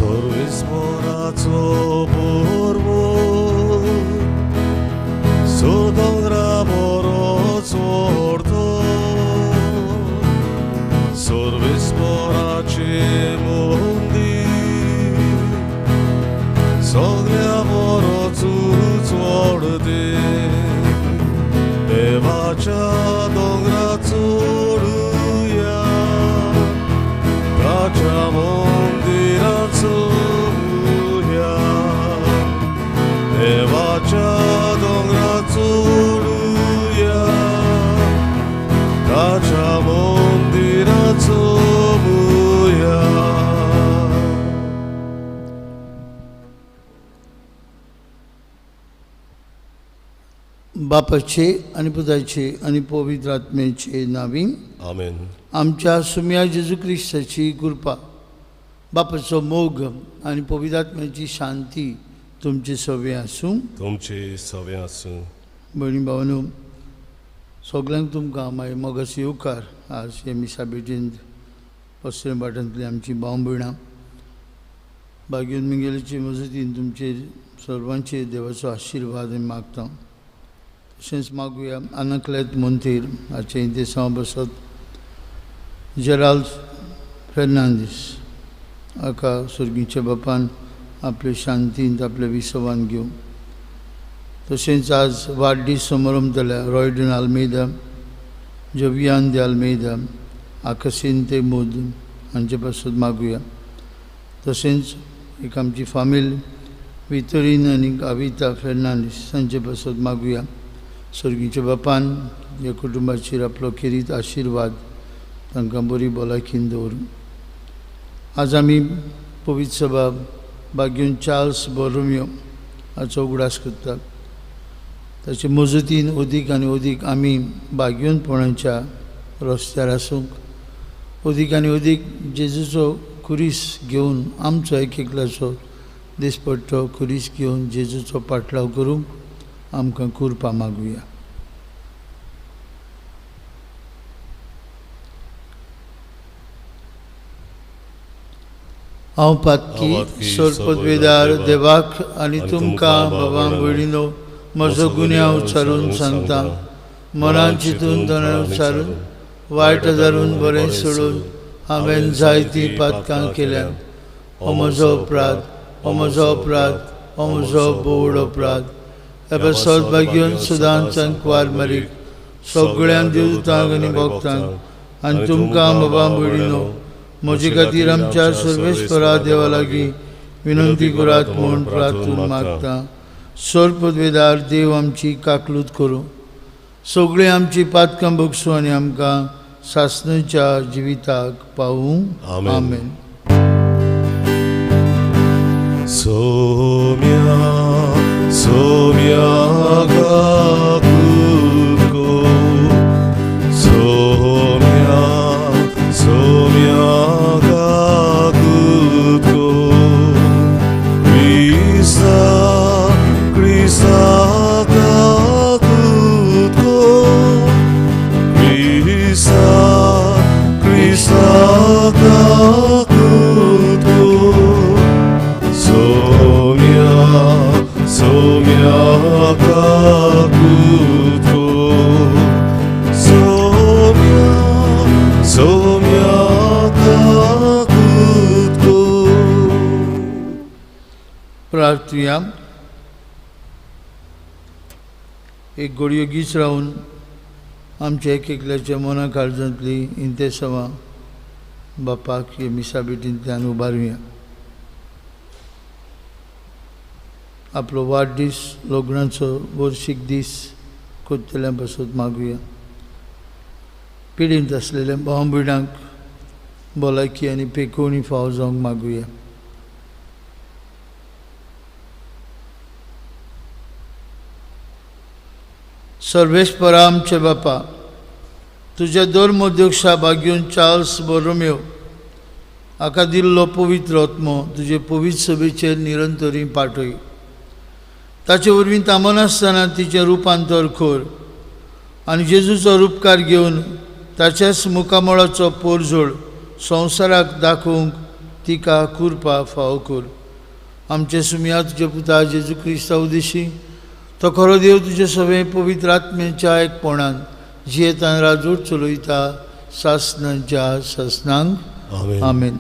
सर्वेस्पराचो पर्वत दोंगरा बरो चोडतो सर्वेस्पराचें मंदीर सगळ्या बरो चोडते देवाच्या दोंगरा चोडुया ताच्या मंदिरात चोया देवाच्या दोंगरा चोडुया ताच्या मंदिरात चोया. बापाचे आनी पुताचे आनी पवित्र आत्म्याचे नावी. आमेन. आमच्या सुम्या जेजू क्रिस्ताची कृपा, बापाचो मोग आनी पवित्र आत्म्याची शांती तुमचे सवे आसूं. तुमचे सवे आसूं. भयणी भावानो, सगल्यांक तुमकां मागीर मोगाचो येवकार. आज हे मिसा भेटींत पश्चिम वाठारांतली आमची भाव भयणां बागेवन मिंगेलीचे मजतीन तुमचेर सर्वांचेर देवाचो आशिर्वाद आमी मागता. तशेंच मागुया आनाकलेत मंतीर हाचें इंतेसांव बसत जेराल्ड फेर्नांदीस हाका सर्गीच्या बापान आपले शांतींत आपले विसवान घेवं. तशेंच आज वाडदीस समारंभ रॉयडन आल्मेदा, जवियान दे आल्मेदा, आकसीन ते मोद हांचे पासत मागुया. तशेंच एक आमची फामील वितरीन आनी अविता फेर्नांदीस हांचे पासत मागुया. सर्गीच्या बापान ह्या कुटुंबाचेर आपलो खेरीत आशिर्वाद तांकां बरी भलायकीन दवरूं. आज आमी पवित्र सभा बागेवन चार्ल्स बोरोमियो हाचो उगडास करतात. ताचे मजतीन अदीक आनी अदीक आमी बागेवनपणाच्या रस्त्यार आसूंक, अदीक आनी अदीक जेजूचो खुरीस घेवन आमचो एक एकल्याचो दिसपट्टो खुरीस घेवन जेजूचो पाटलाव करूंक आमकां कृपा मागुया. हांव पातकी सोरपदवेदार देवाक आनी तुमकां बाबा भयणीनो म्हजो गुन्यांव उच्चारून सांगता. मनान चिंतून तणान उच्चारून वायट धरून बरें सोडून हांवें जायतीं पातकां केल्यांत. हो म्हजो अपराध, हो म्हजो अपराध, हो म्हजो बोवड अपराध. हे पासत भाग्योन सदांच कुवार मारीक सगळ्यांक देवतांक आनी भक्तांक आनी तुमकां बाबा भयणीनो म्हजे खातीर आमच्या सर्वेस्परा देवा लागीं विनंती करात म्हूण प्रार्थून मागता. सर्पदवेदार देव आमची काकलूत करूं, सगळीं आमची पातकां बगसूं आनी आमकां सासणाच्या जिविताक पावूं. आमेन. सोम्या सोम्या काकुको सोम्या सोम्या काकुको क्रिस्ता क्रिस्ता काकुको क्रिस्ता क्रिस्ता काकुको सोम्या सोम्या काकुको सोम्या सोम्या काकुको. प्रार्थुया. एक घडयो गीच रावन आमच्या एक एकल्याच्या मना काळजांतली इंतेसांवां बापाक हे मिसा भेटींतल्यान उबारुया. आपलो वाडदीस, लग्नाचो वर्शीक दीस कोत्तल्या पासत मागुया. पिडींत आसलेल्या भाव भयणांक भलायकी आनी पेकोवणी फावो जावंक मागुया. सर्वेस्परा आमचे बापा, तुज्या धर्मोध्यक्षा भाग्योन चार्ल्स बोरोमियो हाका दिल्लो पवित्र आत्मो तुजे पवित्र सभेचेर निरंतरी पाठय. ताचे वरवीं थांबनासतना तिचें रुपांतर कर आनी जेजूचो रुपकार घेवन ताच्याच मुखामळाचो पोरजोड संवसाराक दाखोवंक तिका कृपा फावो कर. आमचे सुमया तुज्या पुता जेजू क्रिस्ता उदेशी तो खरो देव तुजे सगळे पवित्र आत्म्याच्या एकपणान जियेतान राजूट चलयता सासनाच्या सासनांक. आमेन. आमेन.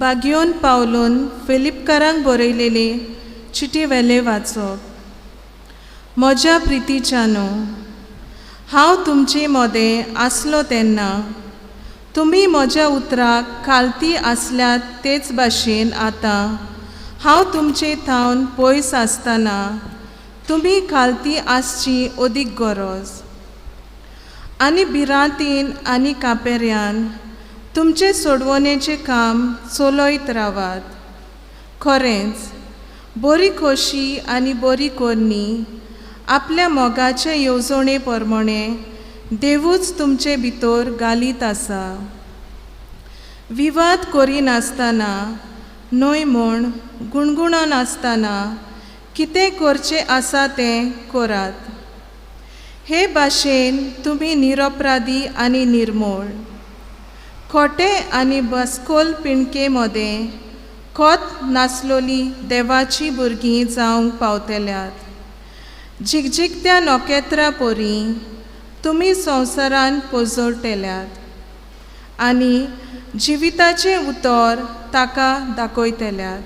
बागियोन पावलून फिलिपकारांक बरयलेले चिटी वेले वाचप. म्हज्या प्रितीच्यानो, हांव तुमचे मदें आसलो तेन्ना तुमी म्हज्या उतराक खालती आसल्यात तेच भाशेन आतां हांव तुमचे थावन पयस आसतना तुमी खालती आसची अदीक गरज. आनी भिरांतीन आनी कापेऱ्यान तुमचे सोडवणेचें काम चलयत रावात. खरेंच बरी खोशी आनी बरी करणी आपल्या मोगाचे येवजणे प्रमाणे देवूच तुमचे भितर घालीत आसा. विवाद करिनासतना न्हय म्हूण गुणगुणनासतना कितें करचें आसा तें करात. हे भाशेन तुमी निरपराधी आनी निर्मोळ खोटे आनी बसकोल पिणके मदें खोत नासलोली देवाची भुरगीं जावंक पावतल्यात. झिकझिकत्या नखेत्रां परी तुमी संवसारान पोजोळटेल्यात आनी जिविताचें उतर ताका दाखयतल्यात.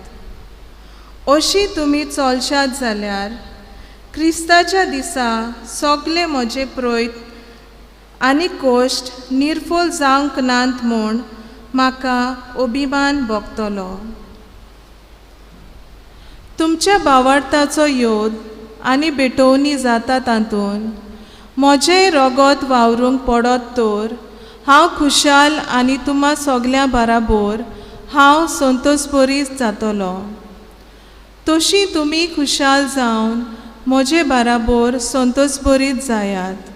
अशी तुमी चलशात जाल्यार क्रिस्ताच्या दिसा सगळे म्हजे प्रयत्न आनी कश्ट निर्फल जावंक नात म्हूण म्हाका अभिमान भोगतलो. तुमच्या भावार्थाचो योद आनी भेटोवणी जाता तातूंत म्हजें रगत वावरूंक पडत तर हांव खुशाल आनी तुमा सगल्यां बराबर हांव संतोषबरीत जातलो. तशी तुमी खुशाल जावन म्हजे बराबर संतोषबरीत जायात.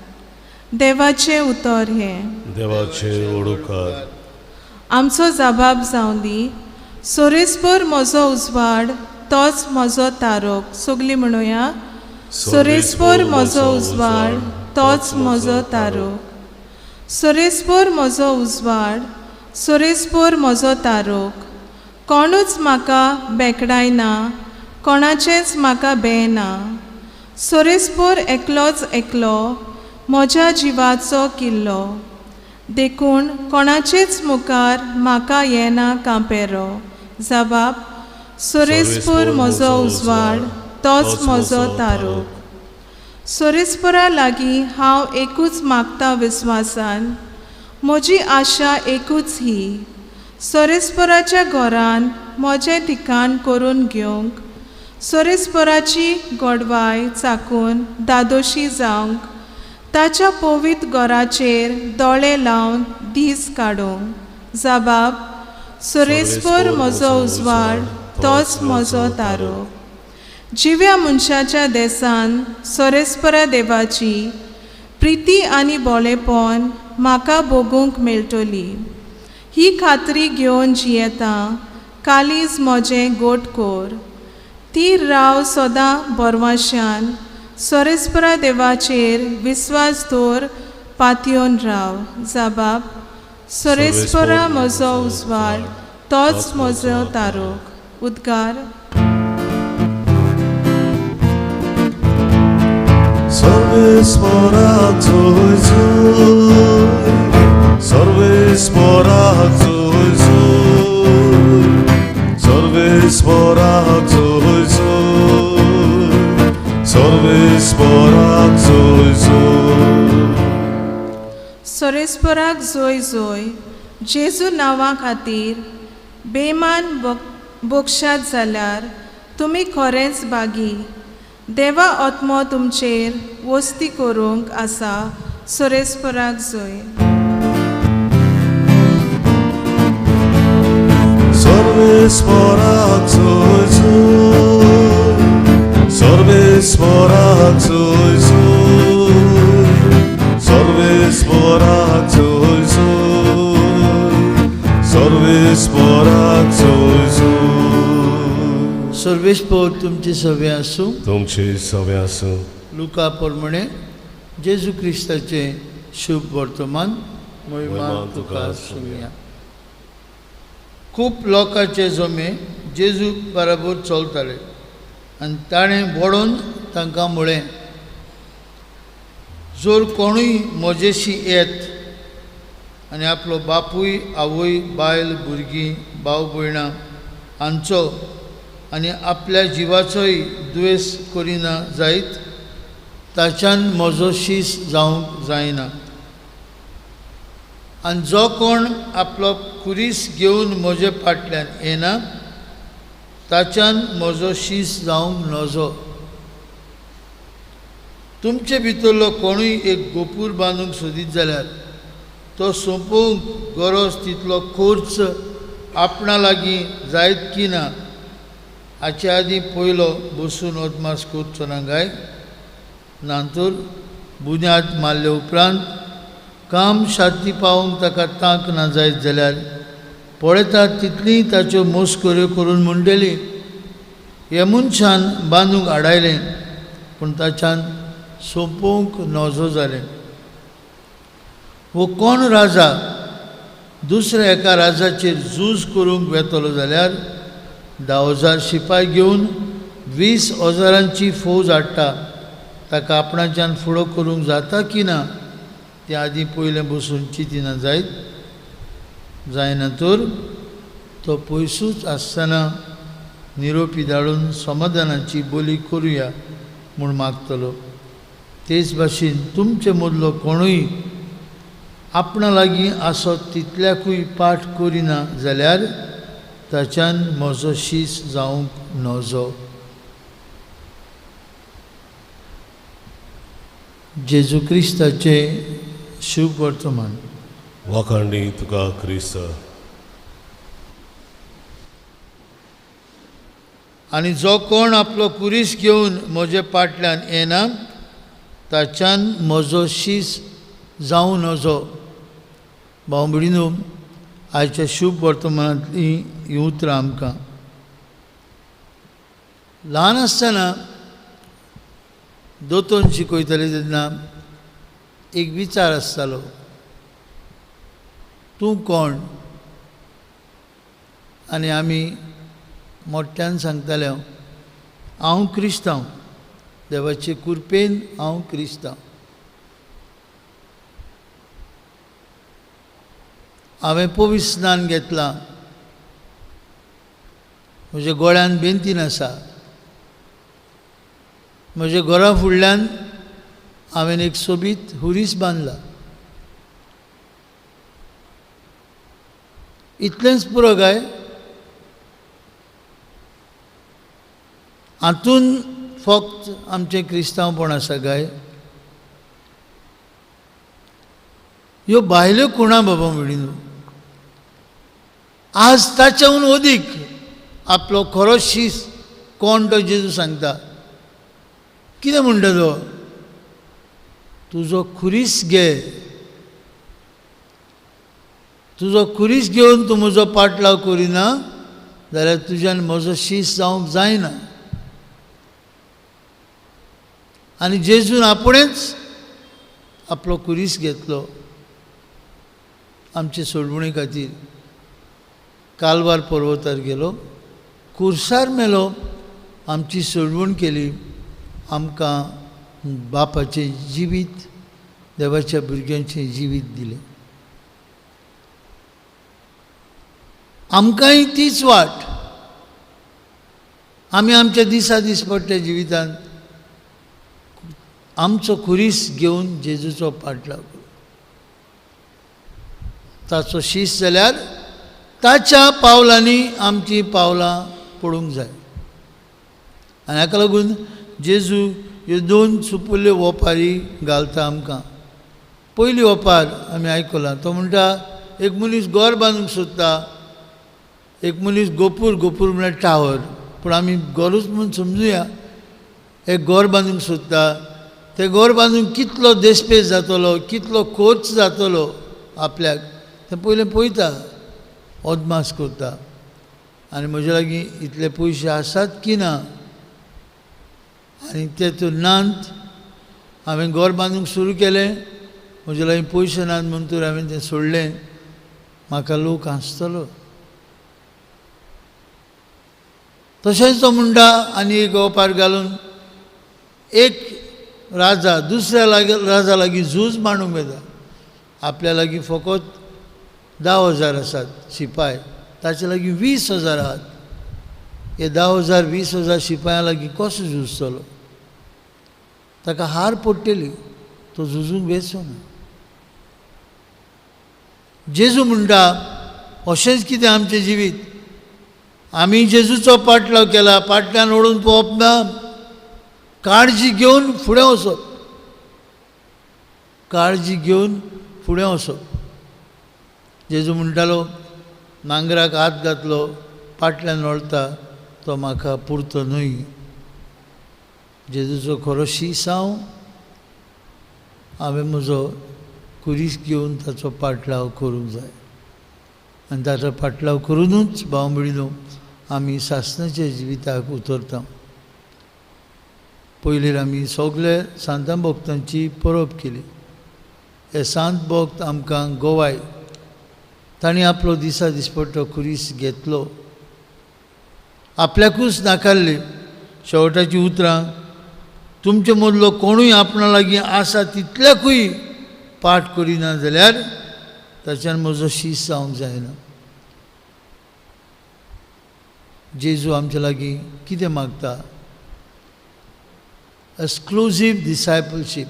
देवाचें उतर हें. देवाचे ओडुकार. आमचो जबाब जावं दी. सोरेस्पर म्हजो उजवाड तोच म्हजो तारोक. सगलीं म्हणुया, सोरेस्पर म्हजो उजवाड तोच म्हजो तारोक. सोरेस्पर म्हजो उजवाड सोरेस्पर म्हजो तारोक. कोणूच म्हाका बेकडायना, कोणाचेंच म्हाका बें ना. सोरेस्पर एकलोच एकलो म्हज्या जिवाचो किल्लो, देखून कोणाचेच मुखार म्हाका येना कांपेरो. जबाब, सोरेस्पर म्हजो उजवाड तोच म्हजो तारोक. सोरेस्परा लागीं हांव एकूच मागता विस्वासान, म्हजी आशा एकूच ही, सोरेस्पराच्या घरान म्हजें ठिकाण करून घेवंक, सोरेस्पराची गोडवाय चाकून दादोशी जावंक, ताच्या पवित्र घराचेर दोळे लावन दीस काडूंक. जबाब, सोरेस्पर म्हजो उजवाड तोच म्हजो तारोक. जिव्या मनशाच्या देसान सोरेस्परा देवाची प्रिती आनी बोलेपण म्हाका भोगूंक मेळटली ही खात्री घेवन जियेता. कालीज म्हजें गोट कोर, ती राव सदां बरवाश्यान सोरेस्परा देवाचेर विस्वास दवर पातयेवन राव. जबाब, सोरेस्परा म्हजो उजवाड तोच म्हजो तारोक. उद्गार. सर्वेस्पराक जोय जोय, सर्वेस्पराक जोय जोय, सर्वेस्पराक जोय जोय, सर्वेस्पराक जोय जोय. सोरेस्पराक जोय जोय. जेजू नांवा खातीर बेमान बोगशात जाल्यार तुमी खरेंच बागी. देवा आत्मो तुमचेर वस्ती करूंक आसा. सोरेस्पराक जोय. सर्वेस्पराक जोय जोय, सर्वेस्पराक जोय जोय, सर्वेस्पोर तुमचे सवे आसूं. तुमचे सवे आसूं. लुका प्रमाणे जेजू क्रिस्ताचें शुभ वर्तमान. महिमा तुका सुमया. खूब लोकांचे जमे जेजू बराबर चलताले आनी ताणें वडोवन तांकां म्हळें, जर कोणूय म्हजेशी येत आनी आपलो बापूय, आवय, बायल, भुरगीं, भाव भयणां हांचो आनी आपल्या जिवाचोय दुयेंस करिना जायत, ताच्यान म्हजो शीस जावंक जायना. आनी जो कोण आपलो खुरीस घेवन म्हजे फाटल्यान येना ताच्यान म्हजो शीस जावंक नजो. तुमचे भितरलो कोणूय एक गोपूर बांदूंक सोदीत जाल्यार तो सोंपोवंक गरज तितलो खर्च आपणा लागीं जायत की ना हाचे आदीं पयलो बसून अदमास करचो ना काय? नातर बुन्याद मारले उपरांत काम शांती पावोवंक ताका तांक ना जायत जाल्यार पळयतात तितली ताच्यो मस्कऱ्यो करून म्हणटली, हे मनशान बांदूंक आडायलें पूण ताच्यान सोंपोवंक नजो जालें. वो कोण राजा दुसऱ्या एका राजाचेर झूज करूंक वेतलो जाल्यार 10,000 शिपाय घेवन 20,000 फौज हाडटा, ताका आपणाच्यान फुडो करूंक जाता की ना तें आदीं पयलें बसून चिंतिना जायत जायना तर तो पयसूच आसतना निरोपी धाडून समाधानाची बोली करुया म्हूण मागतलो. तेच भाशेन तुमचे मदलो कोणूय आपणा लागीं आसत तितल्याकूय पाठ करिना जाल्यार ताच्यान म्हजो शीस जावंक नजो. जेजू क्रिस्ताचें शुभ वर्तमान. वाखाणणी तुका क्रिस्त. आनी जो कोण आपलो कुरीस घेवन म्हजे फाटल्यान येना ताच्यान म्हजो शीस जावं नजो. भाव भयणीनो, आयच्या शुभ वर्तमानांतलीं हीं उतरां आमकां ल्हान आसतना दोतोन शिकयताले तेन्ना एक विचार आसतालो, तूं कोण? आनी आमी मोठ्यान सांगताले, हांव क्रिस्तांव, देवाचे कृपेन हांव क्रिस्तांव. हांवें पवित्र स्नान घेतलां, म्हज्या गोळ्यान बेंतीन आसा, म्हज्या घरा फुडल्यान हांवें एक सोबीत हुरीस बांदला. इतलेंच पुरो काय? हातून फक्त आमचें क्रिस्तांवपण आसा काय? ह्यो भायल्यो खुणा बाबा म्हणिनू आज ताच्याहून अदीक आपलो खरो शीस कोण तो जेजू सांगता. कितें म्हणटा तो? तुजो खुरीस घे, तुजो खुरीस घेवन तूं म्हजो पाटलाव करिना जाल्यार तुज्यान म्हजो शीस जावंक जायना. आनी जेजून आपणेच आपलो खुरीस घेतलो आमचे सोडवणे खातीर. कालवार पर्वतार गेलो, कुर्सार मेलो, आमची सोडवण केली, आमकां बापाचें जिवीत, देवाच्या भुरग्यांचें जिवीत दिलें. आमकांय तीच वाट. आमी आमच्या दिसा दिसपट्ट्या जिवितांत आमचो खुरीस घेवन जेजूचो पाटलाव करूं. ताचो शीस जाल्यार ताच्या पावलांनी आमचीं पावलां पडूंक जाय. आनी हाका लागून जेजू ह्यो दोन सुपुल्ल्यो ओपारी घालता आमकां. पयली ओपार आमी आयकलां, तो म्हणटा एक मनीस घर बांदूंक सोदता, एक मनीस गोपूर, गोपूर म्हळ्यार टावर, पूण आमी घरूच म्हूण समजुया, एक घर बांदूंक सोदता. तें घर बांदूंक कितलो देसपेस जातलो, कितलो खर्च जातलो आपल्याक तें पयलें पळयता, अदमास करता. आनी म्हजे लागीं इतले पयशे आसात की ना, आनी ते तर नात. हांवें घर बांदूंक सुरू केलें, म्हजे लागीं पयशे नात म्हूण तर हांवें तें सोडलें, म्हाका लोक हांसतलो. तशेंच तो म्हणटा आनी एक ओपार घालून एक राजा दुसऱ्या लागीं राजा लागीं झूज मांडूंक वता. आपल्या लागीं फकत 10,000 आसात शिपाय, ताचे लागीं 20,000 आहात. हे 10,000 20,000 शिपायां लागीं कसो झुजतलो? ताका हार पडटली, तो झुजूंक वेचो ना. जेजू म्हणटा अशेंच कितें आमचें जिवीत, आमी जेजूचो पाटलाव केला, पाटल्यान ओडून पळोवप ना, काळजी घेवन फुडें वचप, काळजी घेवन फुडें वचप. जेजू म्हणटालो नांगराक हात घातलो पाटल्यान वळटा तो म्हाका पुरतो न्हय. जेजूचो खरो शीस हांव, हांवें म्हजो कुरीस घेवन ताचो पाटलाव करूंक जाय. आनी ताचो पाटलाव करुनूच भाव भयणीनो आमी सासणाच्या जिविताक उतरता. पयलीं आमी सगळे सांतां भक्तांची परब केली. हे सांत भक्त आमकां गोवाय, तांणी आपलो दिसा दिसपट्टो खुरीस घेतलो, आपल्याकूच नाकारले. शेवटाची उतरां, तुमचे मदलो कोणूय आपणा लागीं आसा तितल्याकूय पाठ करिना जाल्यार ताच्यान म्हजो शीस जावंक जायना. जेजू आमचे लागीं कितें मागता? एक्सक्लुजीव डिसायपलशीप.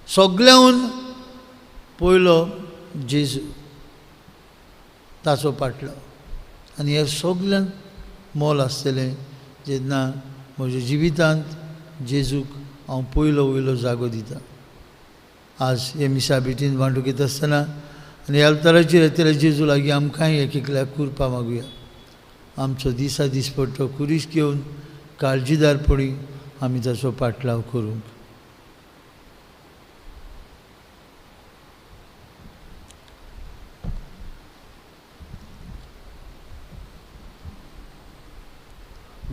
सगळ्याहून पयलो जेजू, ताचो पाटलाव. आनी हे सगळ्यांत मोल आसतलें जेन्ना म्हज्या जिवितांत जेजूक हांव पयलो वयलो जागो दिता. आज हे मिसा भेटीन वांटूंक येता आसतना आनी अल्ताराचेर येतल्या जेजू लागीं आमकांय एक एकल्याक कुरपा मागुया. आमचो दिसा दिसपट्टो कुरीस घेवन काळजीदारपणी आमी ताचो पाटलाव करूंक.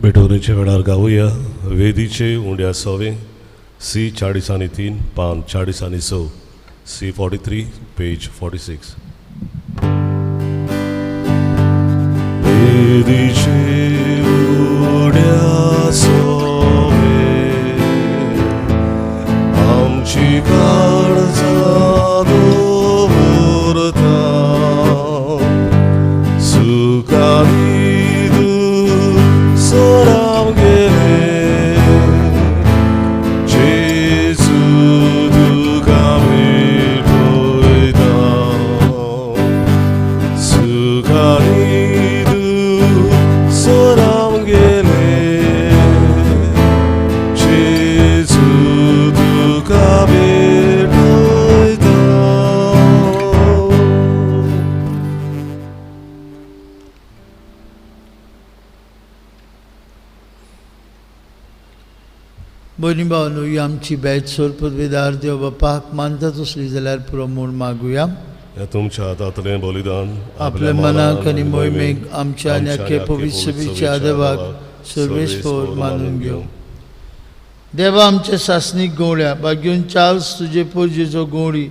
भेटवणेच्या वेळार गावया वेदीचे उंड्या सवे सी 43 पान 46 सी 43 पेज 46. वेदीचे उंड्या सवे आमची काळजां दवरता, सुखानी भयणी भावनो, ही आमची बॅच सोरपत देव बापाक मानता तसली जाल्यार पुरो म्हूण मागुया. तुमच्या हातांतलें बलिदान आपल्या मनाक आनी मोहिमेक आमच्या आनी आख्खे पवित्र सभेच्या देवाक सर्वेस्पर मानून घेवं. देवा आमच्या सासणीक गवळ्या बागेवन चार्ल्स तुजे पोजेचो गवळी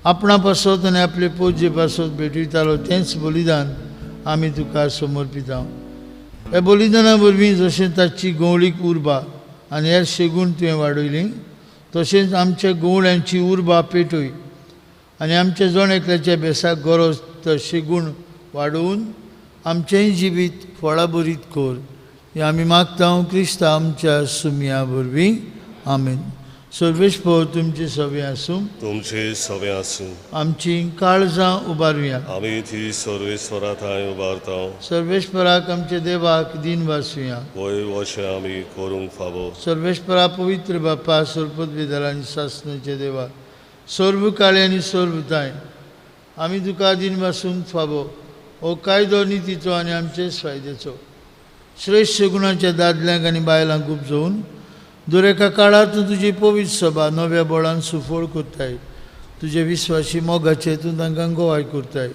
आपणा पासत आनी आपले पोजे पासत भेटयतालो तेंच बलिदान आमी तुका समर्पिता. ह्या बलिदाना वरवीं जशें ताची गवळीक उर्बा आनी हेर शेगूण तुवें वाडयली तशेंच आमच्या गवळ्यांची उर्बा पेटय आनी आमच्या जण एकल्याच्या बेसाक गरज तर शेगूण वाडोवन आमचेंय जिवीत फळाभरीत कर. हें आमी मागता क्रिस्ता आमच्या सुमया वरवीं. आमेन. सर्वेस्पर तुमचे सवे आसूं, तुमचे सवे आसूं. आमची काळजां उबारुया. आमी ती सर्वेस्परा थंय उबारता. सर्वेस्पराक आमच्या देवाक दिन वासुया. वय वशें आमी करूंक फावो. सर्वेस्परा पवित्र बापा सर्पद आनी सासणाच्या देवा सर्व काळे आनी सर्व ताय आमी तुका दिन वासूंक फावो. हो कायदो नितीचो आनी आमचेच फायद्याचो. श्रेश्ठ गुणाच्या दादल्यांक आनी बायलांक उपजोवन दर एका काळार तूं तुजी पवित्र सभा नव्या बळान सुफळ करताय. तुजे विस्वासी मोगाचे तूं तांकां गोवाय करताय.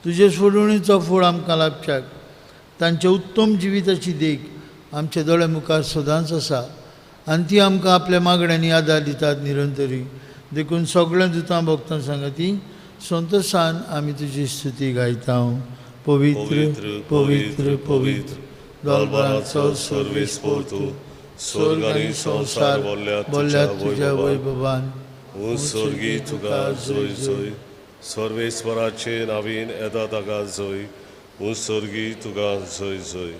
तुजे सोडवणीचो फळ आमकां लाभच्याक तांच्या उत्तम जिविताची देख आमच्या दोळ्या मुखार सदांच आसा आनी ती आमकां आपल्या मागण्यांनी आदार दितात निरंतरी. देखून सगळ्यां दुतां भक्तां सांगाती संतोशान आमी तुजी स्तुती गायता. पवित्र पवित्र पवित्र दलबराचो सर्वेस्पोर तूं, स्वर्ग आनी संवसार बोल्ल्या तुज्या वैभवान. स्वर्गी तुका जय जय, सर्वेस्वराचे नावीन येता ताका जय, स्वर्गी तुका जय जय.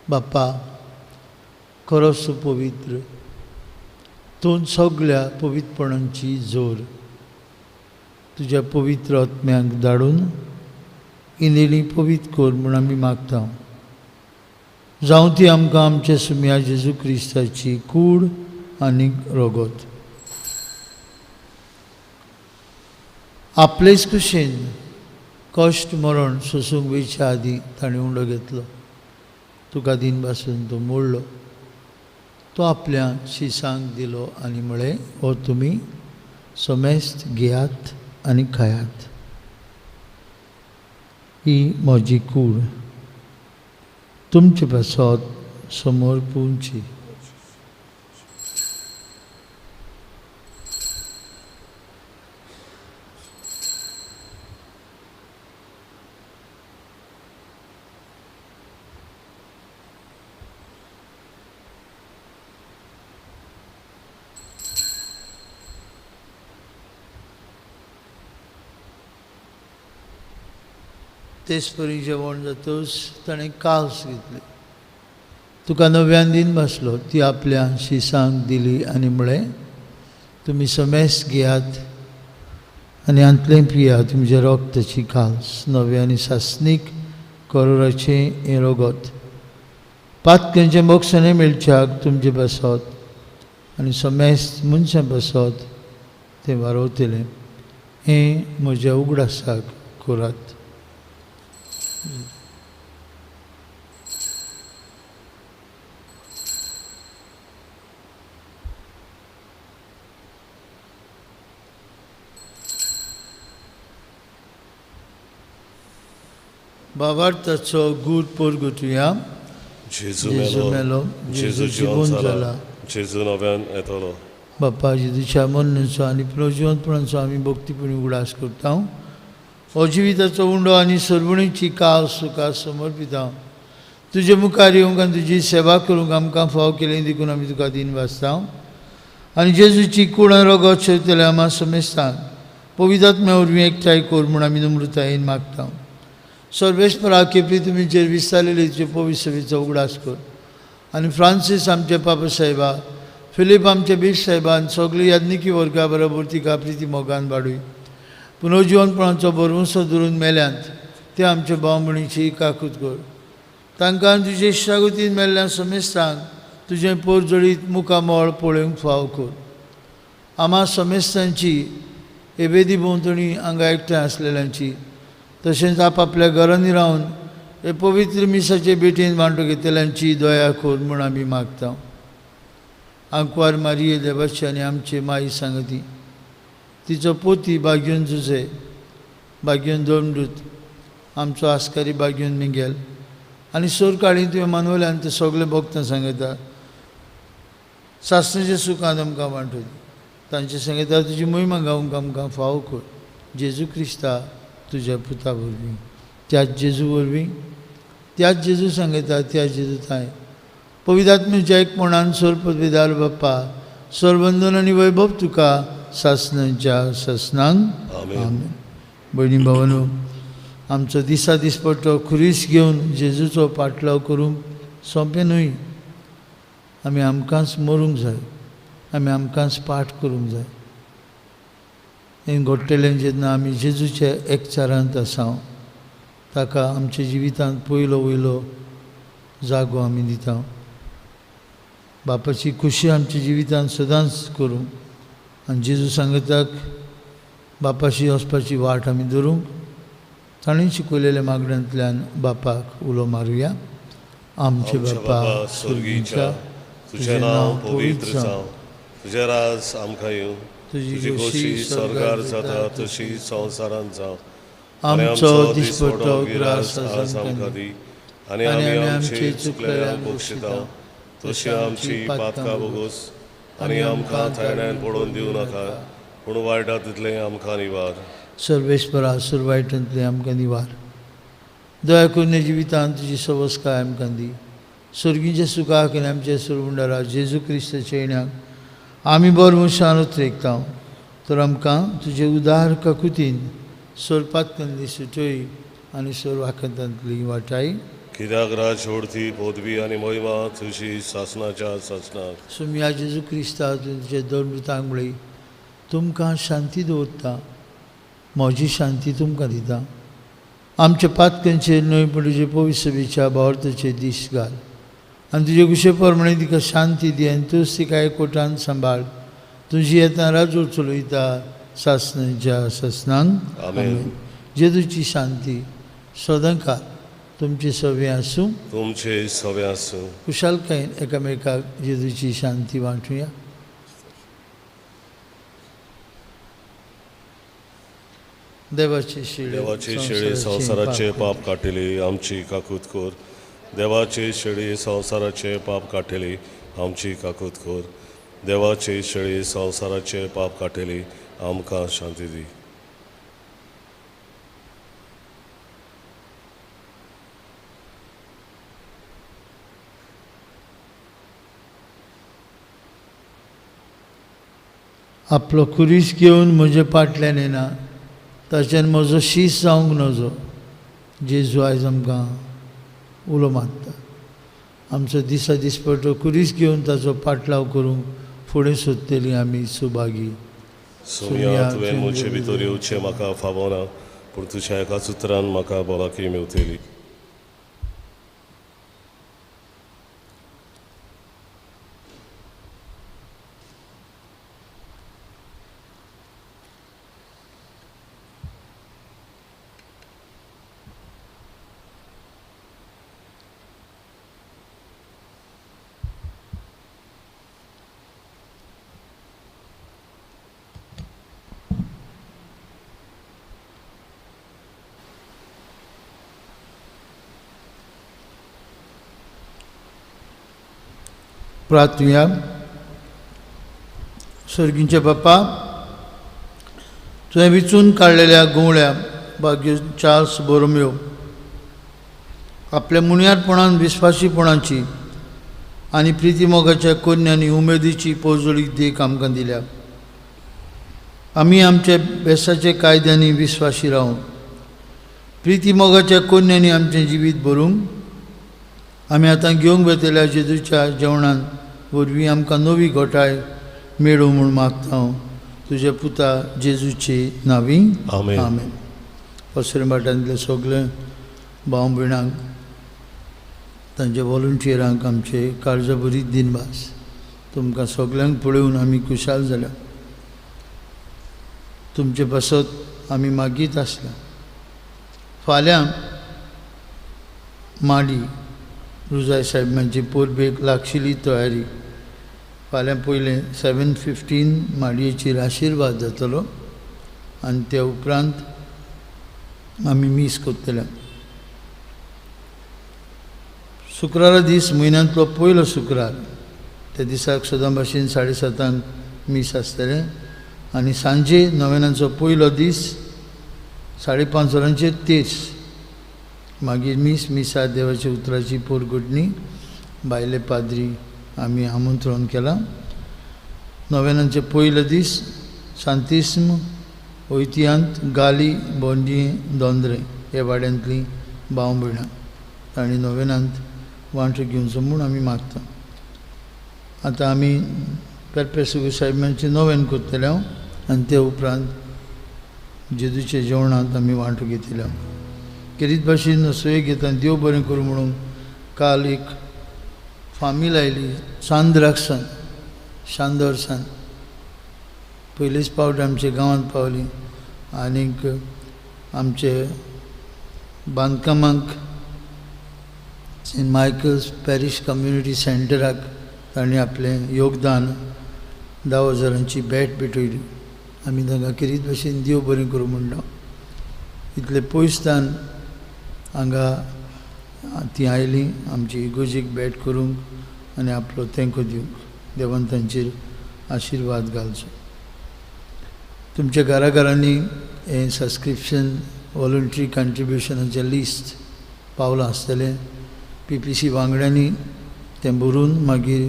बाप्पा खरोच तूं पवित्र, तूं सगळ्या पवित्रपणांची जोर. तुज्या पवित्र आत्म्यांक धाडून इंदेली पवित्र कर म्हूण आमी मागता. जावं ती आमकां आमच्या सुम्या जेजू क्रिस्ताची कूड आनी रगत. आपलेच कुशीन कश्ट मरण सोसूंक वयच्या आदीं ताणें उंडो घेतलो. तुका दिन पासून तो मोडलो, तो आपल्या शिसांक दिलो आनी म्हळें, हो तुमी समेस्त घेयात आनी खायात, ही म्हजी कूड तुमचे पासत समोर पुवची. तेच परी जेवण जातच ताणें कास घेतली, तुका नव्यान दिन बसलो, ती आपल्या शिसांक दिली आनी म्हळें, तुमी समेस्त घेयात आनी हांतलें पियात, तुमच्या रक्ताची कास नवें आनी सासणीक करोराचें हें रगत पातक्यांचें मोक्षणें मेळच्याक तुमचे पासत आनी समेस्त मनशां पासत तें वारोवतलें. हें म्हज्या उगडासाक करात. बाबार्थाचो गूट पोरगुटुया. जेजू मेलो, जेजू जिवन जाला, जेजू नव्यान येतलो. बाप्पा जेजूच्या मरणाचो आनी पुनर्जिवंतपणाचो आमी भक्तीपणी उगडास करता. हो जिविताचो उंडो आनी सर्वणीची कास तुका समर्पिता. तुजे मुखार येवंक आनी तुजी सेवा करूंक आमकां फाव केली देखून आमी तुका दिन वाचता. आनी जेजूची कूड आनी रगत शेवतले आमा समेस्तांक पवित्र आत्म्या वरवीं एकठांय कर म्हूण आमी नम्रतायेन मागता. सर्वेस्परा केपी तुमी जेर विस्तारलेली तुजे पवित्र सेवेचो उगडास कर आनी फ्रांसीस आमचे पापा साहेबा, फिलीप आमचे बीश साहेबान सगळी याज्ञिकी वर्गा बरोबर तिका प्रिती मोगान वाडूय. पुनर्जिवनपणाचो भरवंसो धरून मेल्यांत ते आमचे भाव भयणीची काकूत कर. तांकां तुजे इश्टागतीन मेल्ल्या समेस्तांक तुजें पोरजळीत मुखामळ पळोवंक फाव कर. आमा समेस्तांची एबेदी भोंवतणी हांगा एकठांय आसलेल्यांची तशेंच आपआपल्या घरांनी रावन हे पवित्र मिसाचे भेटीन वांटो घेतल्यांची दया कर म्हूण आमी मागता. आंकवार मारिये देवाची आनी आमचे माई सांगती, तिचो पोती बाग्योन जुजे, बाग्योन दोमदूत, आमचो आस्कारी बाग्योन मिगेल आनी सोरकाळी तुवें मानवल्यान ते सगळे भक्तां सांगता सासणेच्या सुखान आमकां वांटोली. तांचे सांगता तुजी मोहिमा गावंक आमकां फाव कर. जेजू क्रिस्ता तुज्या पुता वरवीं, त्याच जेजू वरवीं, त्याच जेजू सांगता, त्याच जेजू थांय पवित्र आत्म्याच्या एकपणान सोरपविदार बाप्पा सरवंदन आनी वैभव तुका सासणांच्या सासणांक. आमेन. भयणी भावानो, आमचो दिसा दिसपट्टो खुरीस घेवन जेजूचो पाटलाव करूंक सोंपें न्हय. आमी आमकांच मरूंक जाय, आमी आमकांच पाठ करूंक जाय. हें घडटलें जेन्ना आमी जेजूच्या एकचारांत आसा, ताका आमच्या जिवितांत पयलो वयलो जागो आमी दिता. बापाची खुशी आमच्या जिवितांत सदांच करूंक आनी जेजू सांगताक बापाशी वचपाची वाट आमी धरूंक ताणें शिकयलेल्या मागण्यांतल्यान बापाक उलो मारुया. आमचे बापा स्वर्गीच्या, तुजें नांव पवित्र जावं, तुजें राज आमकां येवं, तुजी खोशी स्वर्गार जाता तशी संवसारांत जावं. आमचो दिसपट्टो ग्रास आज आमकां दी आनी आमी आमची चुकलेल्यांक बक्षिता तशी आमची पातकां भोगोस आनी आमकां थायण्यान पडोवन दिवं नाका पूण वायटा तितलें आमकां निवार. सर्वेस्परा सुरवायटांतलें आमकां निवार. दया करून जिवितांत तुजी सवस्काय आमकां दी. सर्गीच्या सुखाक आनी आमच्या सुरवंडारा जेजू क्रिस्ताच्या येण्याक आमी बरो मनशान उतरेकता तर आमकां तुजे उदार काकुतीन सोरपातकंदी सुटय आनी सोर वाखतांतली वाटाय. कित्याक राज ओडती पदवी आनी महिमा तुजी सासनाच्या सासनाक. सुमया जेजू क्रिस्ता तुजे दोन मृतांक म्हळी तुमकां शांती दवरता, म्हजी शांती तुमकां दिता. आमच्या पातकांचेर न्हय पूण तुजे पवित्र सभेच्या भावार्थाचेर दीस घाल आनी तुजे कुशे प्रमाणे तिका शांती दी आनी तूंच तिका एकवटान सांबाळ. तुजी येता राजू चलयता सासनाच्या सासनांक. आमेन. जेजूची शांती सदांकाळ तुमचे सवे आसूं. तुमचे सवे आसूं. कुशालकायेन एकामेकाक जेजूची शांती वांटुया. देवाची शेळी देवाची शेळी संवसाराचे पाप काडटली आमची काकूत कर. देवाची शेळी संवसाराचे पाप काडटली आमची काकूत कर. देवाची शेळी संवसाराचे पाप काडटली आमकां शांती दी. आपलो खुरीस घेवन म्हजे फाटल्यान येना ताच्यान म्हजो शीस जावंक नजो. जेजू आयज आमकां उलो मारता. आमचो दिसा दिसपट्टो खुरीस घेवन ताचो पाटलाव करूंक फुडें सोदतली आमी सुभागी. सोम्या तुवें म्हजे भितर येवचें म्हाका फावना पूण तुज्या एकाच उतरान म्हाका भलायकी मेवतली. प्रार्थुया. सर्गींचे बापा, तुवें विचून काडलेल्या गुंवळ्या भाग्य चार्ल्स बोरोमियो आपल्या मुनयारपणान विस्वासीपणाची आनी प्रितीमोगाच्या कोन्यानी उमेदीची पोजोळी देख आमकां दिल्या. आमी आमच्या बेसाच्या कायद्यांनी विस्वासी रावून प्रितीमोगाच्या कोन्यांनी आमचें जिवीत भरूंक आमी आतां घेवंक वेतल्या जेजूच्या जेवणान वरवीं आमकां नवी घोटाय मेळूं म्हूण मागता हांव तुज्या पुता जेजूचे नांवी. आमेन. आमेन. पसरे भाटांतले सगळे भाव भयणांक तांच्या वॉलंटियरांक आमचे काळजा भरीत दिनवास. तुमकां सगळ्यांक पळोवन आमी खुशाल जाल्या. तुमचे पासत आमी मागीत आसल्या. फाल्यां माडी रुजाय साहेबांची परबेक लागशिल्ली तयारी. फाल्यां पयलें 7:15 माडयेचेर आशिर्वाद जातलो आनी त्या उपरांत आमी मीस करतले. शुक्रारा दीस म्हयन्यांतलो पयलो शुक्रार, त्या दिसाक सदां भाशेन 7:30 मीस आसतलें आनी सांजे नव्यानाचो पयलो दीस 5:30 वरांचेर तेर्स, मागीर मीस, मिसा देवाच्या उतराची पोरगुटणी, भायले पाद्री आमी आमंत्रण केलां. नव्यानांचे पयले दीस सांतिस्म ओयतियांत गाली बोंडी दोंद्रे ह्या वाड्यांतलीं भाव भयणां तांणी नव्यानांत वांटो घेवचो म्हूण आमी मागता. आतां आमी पेरपेसुगू साहेबांचें नवेन करतले हांव आनी ते उपरांत जेजूच्या जेवणांत आमी वांटो घेतले. केरीत भाशेन सोय घेता देव बरें करूं म्हणून काल एक फामील आयली चांद्राक शांदोरसान पयलीच पावट आमच्या गांवांत पावली आनीक आमचे बांदकामाक सेंट मायकल्स पॅरीश कम्युनिटी सेंटराक तांणी आपलें योगदान 10,000 भेट भेटयली. आमी तांकां केरीत भाशेन देव बरें करूं म्हणटा. इतले पयसतान हांगा ती आयलीं आमची इगोजीक भेट करूंक आनी आपलो तेंको दिवंक. देवान तांचेर आशिर्वाद घालचो. तुमच्या घराघरांनी हें सबस्क्रिप्शन वॉलंटरी कंट्रिब्युशनाचें लिस्ट पावलां आसतलें. पी पी सी वांगड्यांनी तें बरोवन मागीर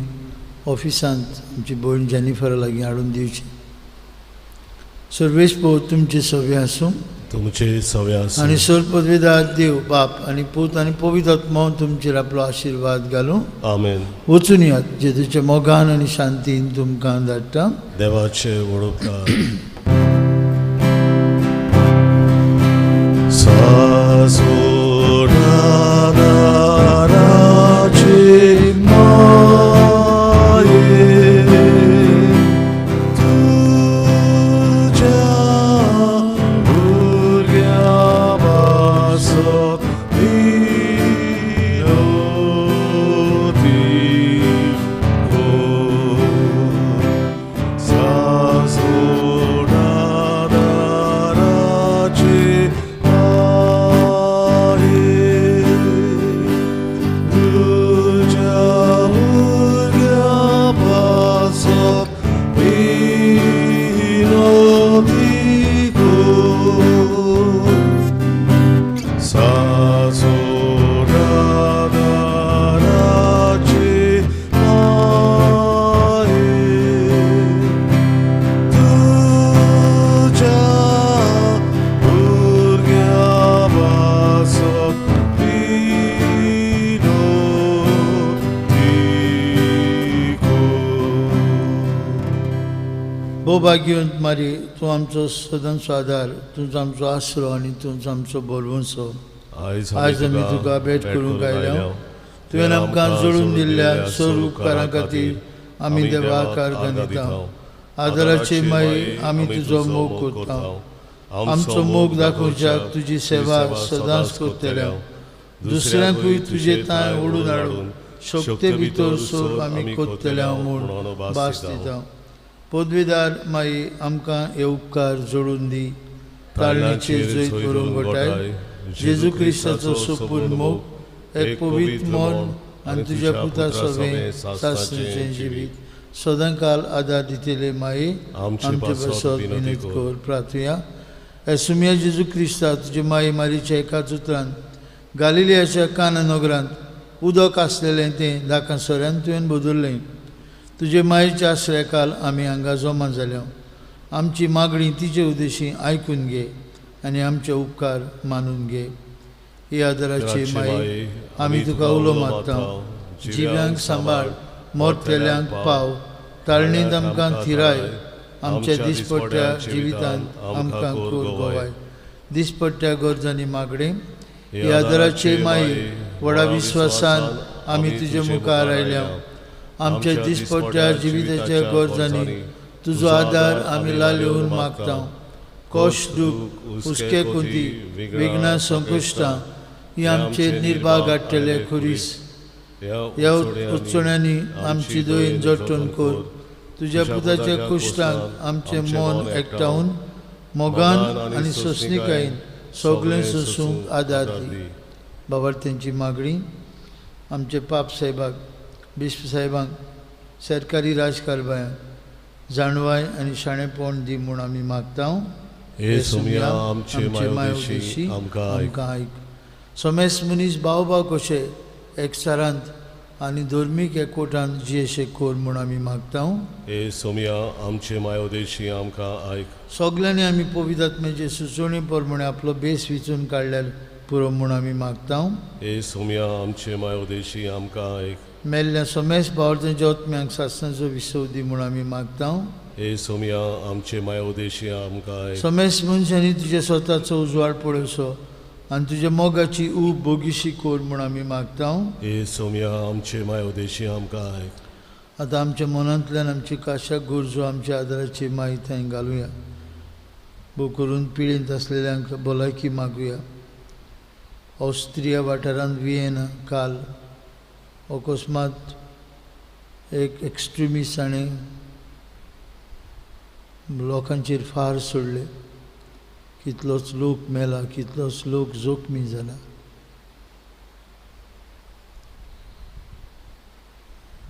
ऑफिसांत आमची भयण जेनिफरा लागीं हाडून दिवची. सर्वेश पो तुमचे सवे आसूं, तुमचे सवे आसूं आनी सर पदवेदार देव बाप आनी पूत आनी पवित्र आत्मो तुमचेर आपलो आशिर्वाद घालूं. आमेन. वचून यात जेजूच्या मोगान आनी शांतीन तुमकां धाडटा. देवाचे वडोवकार. सासोडादाराचे माये तुज्या भुरग्या पासत विनोती कर. सासोडादाराचे माये तुज्या भुरग्या पासत विनोती कर. सासोडादाराचे माये तुज्या भुरग्या पासत विनोती कर. भोव भाग्यवंत मारी, तूं आमचो सदांचो आदार, तूंच आमचो आसरो आनी तूंच आमचो भरवंसो. आयज आमी तुका भेट करूंक आयल्या. तुवें आमकां जोडून दिल्ल्या सर्व उपकारां खातीर आमी देवाक आर्गां दिता. आदाराची माई, आमी तुजो मोग करता. आमचो मोग दाखोवच्याक तुजी सेवा सदांच करतल्या. दुसऱ्यांकूय तुजे तांय ओडून हाडून शक्ते भितर सोब आमी करतल्या म्हूण भास दिता. पदवीदार माई, आमकां हे उपकार जोडून दी. ताळणीचेर जैत करूंक गोठाय जेजू क्रिस्ताचो सोपून मोग, एक पवित्र मन आनी तुज्या पुता सवें सासणेचें जिवीत सदांकाल आदार दितले माई, आमचे पासत विनंती कर. प्रार्थुया. एसुमिया जेजू क्रिस्ता, तुजे माई मारीच्या एकाच उतरान गालिलियाच्या काना नगरांत उदक आसलेलें तें दाकां सोऱ्यान तुवें बदल्लें. तुजे मायेच्या आश्रयाकाल आमी हांगा जमा जाल्या. आमची मागणी तिचे उद्देशी आयकून घे आनी आमचे उपकार मानून घे. ही आदाराची माई, आमी तुका उलो मारता. जिव्यांक सांबाळ, मोरतेल्यांक पाव, ताळणींत आमकां थिराय. आमच्या दिसपट्ट्या जिवितांत आमकां कोर गोवाय. दिसपट्ट्या गरजांनी मागणें. ही आदाराची माई, व्हडा विस्वासान आमी तुजे मुखार आयल्या. आमच्या दिसपट्ट्या जिविताच्या गरजांनी तुजो आदार आमी लालेवन मागता. कश्ट, दूख, हुस्के कोंती, विघ्नां, संकश्टां ही आमचेर निर्भाग हाडटले खुरीस. ह्या उत्सण्यांनी आमची दोयेन जटण कर. तुज्या पुताच्या कुश्टांक आमचें मन एकठावन मोगान आनी सोंसणिकायेन सगळें सोंसूंक आदार दी. बाबा, तेंची मागणी आमचे पाप साहेबाक, बिस्प साहेबांक, सरकारी राजकारभायांक जाणवाय आनी शाणेपण दी म्हूण आमी मागता. हे सोमया, आमचे मायोदेशी आमकां आयक. समेस्त मनीस भाव भाव कशे एकचारांत आनी धर्मीक एकवटान जियेशे कर म्हूण आमी मागता. हे सोमया, आमचे मायोदेशी आमकां आयक. सगल्यांनी आमी पवित्र आत्म्याचे सुचोवणे प्रमाणे आपलो बेस विचून काडल्यार पुरो म्हूण आमी मागता. हे सोमया, आमचे मायोदेशी आमकां आयक. मेल्ल्या समेस्त भावार्थांच्या आत्म्यांक सासणाचो विसव दी म्हूण आमी मागता. हे सोमया, आमचे मायोदेशी आमकां आयक. समेस्त मनशांनी तुज्या स्वताचो उजवाड पळोवचो आनी तुज्या मोगाची ऊब बोगीशी कर म्हूण आमी मागता. हे सोमया, आमचे मायोदेशी आमकां आयक. आतां आमच्या मनांतल्यान आमची काशा गरजो आमच्या आदाराची माई थंय घालुया. भोव करून पिळेंत आसलेल्यांक भलायकी मागुया. ऑस्ट्रिया वाठारांत वियेना काल अकस्मात एक एक्स्ट्रिमिस्ट हाणें लोकांचेर फार सोडले. कितलोच लोक मेला, कितलोच लोक जोखमी जाला.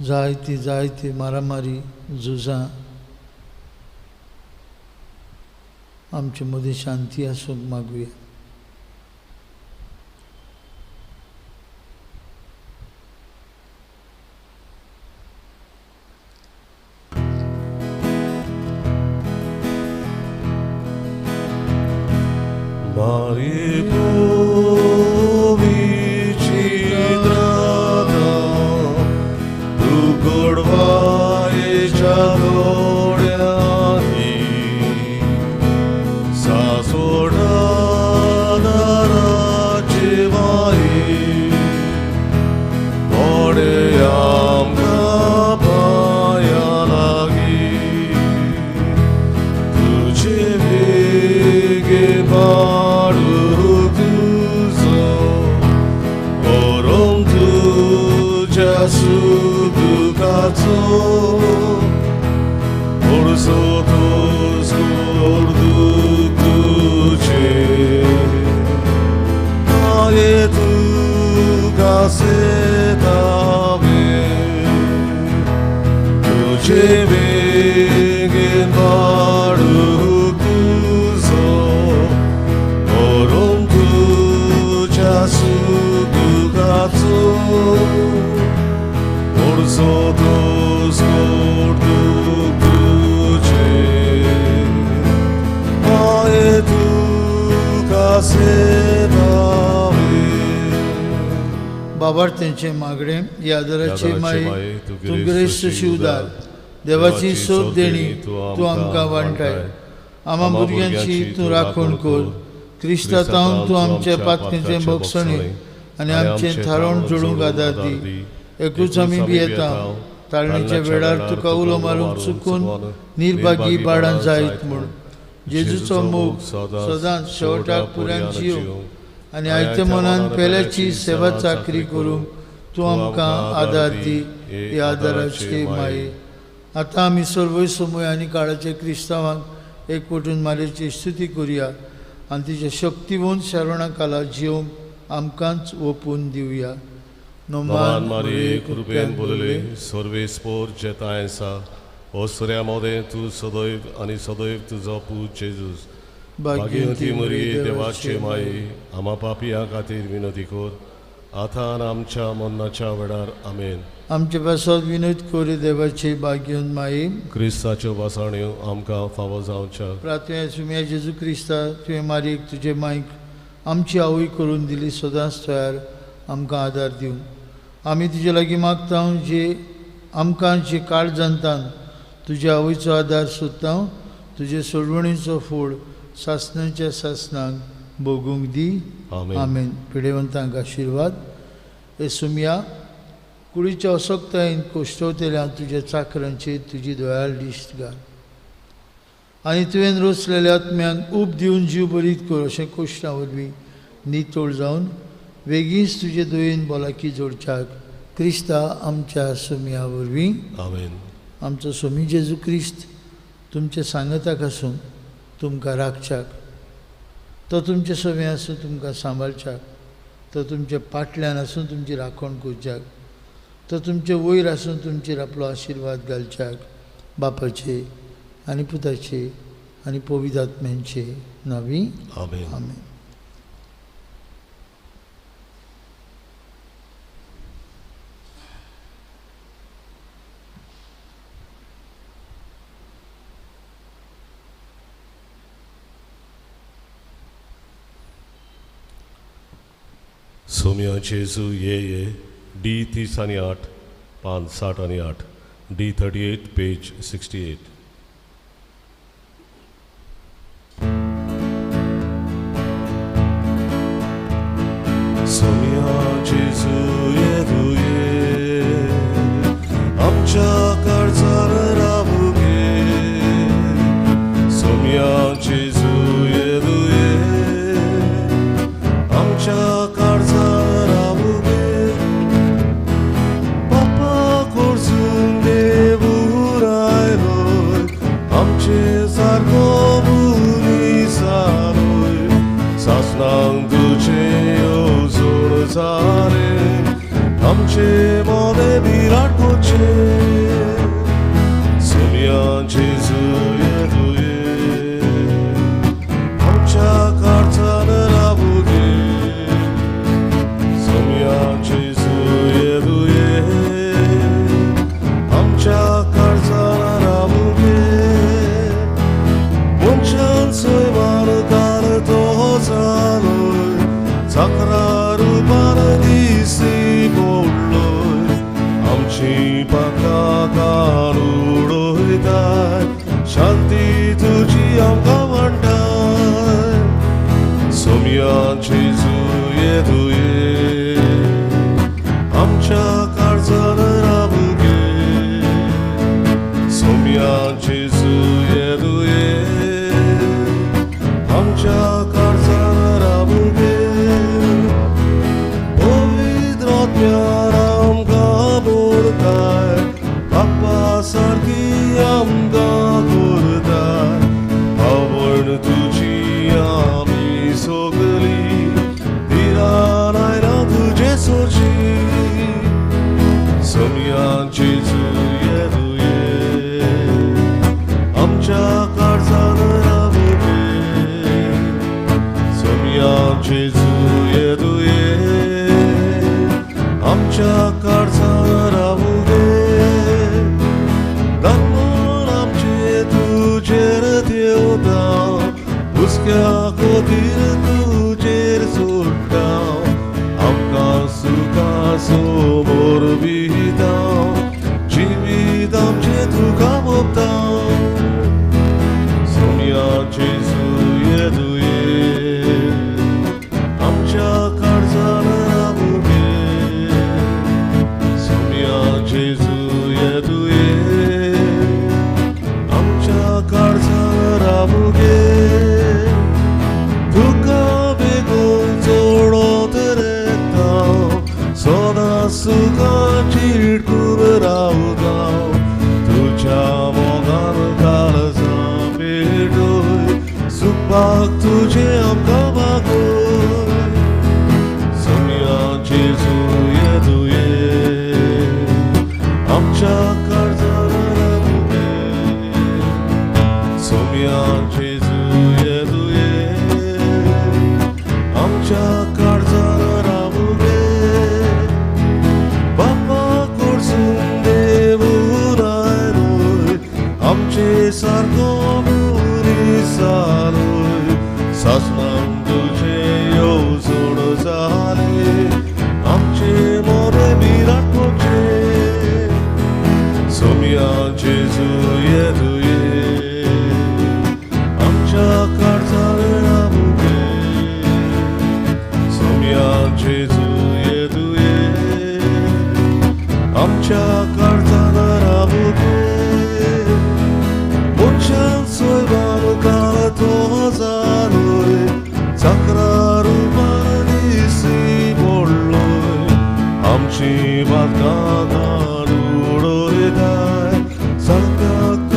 जायती जायती मारामारी झुजां, आमचे मदीं शांती आसूंक मागुया. बाबार्थ्यांचे मागणे यादराचे माये तूं गिरेस्त शिवदार देवाची सोद देणी तूं आमकां वांटाय. आमा भुरग्यांची तूं राखण कर. क्रिस्तांव तूं आमच्या पातकेचें बक्षणे आनी आमचें थारोवण जोडूंक आदार दी. एकूच आमी भियेता ताळणीच्या वेळार तुका उलो मारूंक चुकून निर्भागी बाळां जायत म्हूण. जेजूचो मोग सदांच शेवटाक पुराय जियो आनी आयत्या मनान पेल्याची सेवा चाकरी करूंक तूं आमकां आदार दी. ह्या आदाराचे माये आतां आमी सर्वय समय आनी काळाचे क्रिस्तांवांक एकवटून मारेची स्तुती करुया आनी तिच्या शक्तिवंत शरणा काला जिवंक आमकांच ओपून दिवया. नोमान मारिये कृपेन बोलले सर्वेस्पोर जेताय आसा ओसऱ्या मोदें तूं सदैव आनी सदैव तुजो पूत जेजूस. भाग्यवती मरिये देवाचे माये आमा पापयां खातीर विनंती कर आतां आनी आमच्या मरणाच्या वेळार. आमेन. आमचे पासत विनोद कर देवाचे भाग्यवंत माये. क्रिस्ताच्यो वासाण्यो आमकां फावो जावच्या. प्रार्थना सुम्या जेजू क्रिस्ता तुवें मारयेक तुजे मायक आमची आवय करून दिली सदांच तयार आमकां आदार दिवन आमी तुजे लागीं मागता जे आमकां जे काळ जनतान तुज्या आवयचो आदार सोदता तुजे सोडवणीचो फोड सासणाच्या सासणाक भोगूंक दी. आमेन. पिडेवंतांक आशिर्वाद. हे सुमया कुडीच्या असक्तायेन कोश्टवतल्या तुज्या चाकरांचेर तुजी दयाळ दिश्ट घाल आनी तुवें रोसलेल्या आत्म्यांक ऊब दिवन जीव बरीत कर अशें कोश्टां वरवीं नितळ जावन वेगींच तुजे दयेन भलायकी जोडच्याक क्रिस्ता आमच्या सुमया वरवीं. आमेन. आमचो स्वामी जेजू क्रिस्त तुमचे सांगताक आसून तुमकां राखच्याक, तो तुमचे सवे आसून तुमकां सांबाळच्याक, तो तुमचे पाटल्यान आसून तुमची राखण करच्याक, तो तुमचे वयर आसून तुमचेर आपलो आशिर्वाद घालच्याक बापाचे आनी पुताचे आनी पवित्र आत्म्यांचे नांवी. आमेन. आमेन. सोम्या जेजू ये ये डी 30 आनी 8 पान 60 आनी 8 डी 38 पेज 68. सोम्या जेजू ये तू ये आमच्या काळजार रावू गे. सोम्या जेजू ये तू ये आमच्या पापा कोर्सून देवूर आयलो. जेजू येदुये आमच्या काळजान रावूं गे पवित्र आत्म्यान आमकां बोलताय बाप्पा सारकी आमकां करताय आवड तुजी आमी सगली धिरान आयला तुजे सोची सोमया जेजू येदुये आमच्या काळजान रावूं गे सोमया जेजू येदुये आमच्या काळजान रावूं गे दामन आमचे तुजेर देवता हुस्क्या खातीर तुजेर सोडटा आमकां सुखा समोर दिता जिवीत आमचें तुका मोगता सोमया जेजू येदुये आमच्या काळजान रावूं गे सोमया जेजू येदुये आमच्या काळजान रावूं गे तुका बेगून चोडत रेता सदां सुखा चिटकून रावता तुज्या मोगान काळजां पेटय सुखपाक तुजें आमकां मागय सोमया जेजू येदुये आमच्या काळजान रावूं गे सोमया जेजू येदुये आमच्या काळजान रावूं गे बापा कडसून देवून आयलोय आमचे सारको मनीस जालोय सासणान तुजें येवजण जालें आमचे मोरे बिराट कोचे सोमया जेजू येदुये आमच्या काळजान रावूं गे सोमया जेजू येदुये आमच्या काळजान रावूं गे मनशान सैमान काळ तो जालोय चाकरा रुपान दिसी पडलोय आमची बादकां उडयताय सारक्याक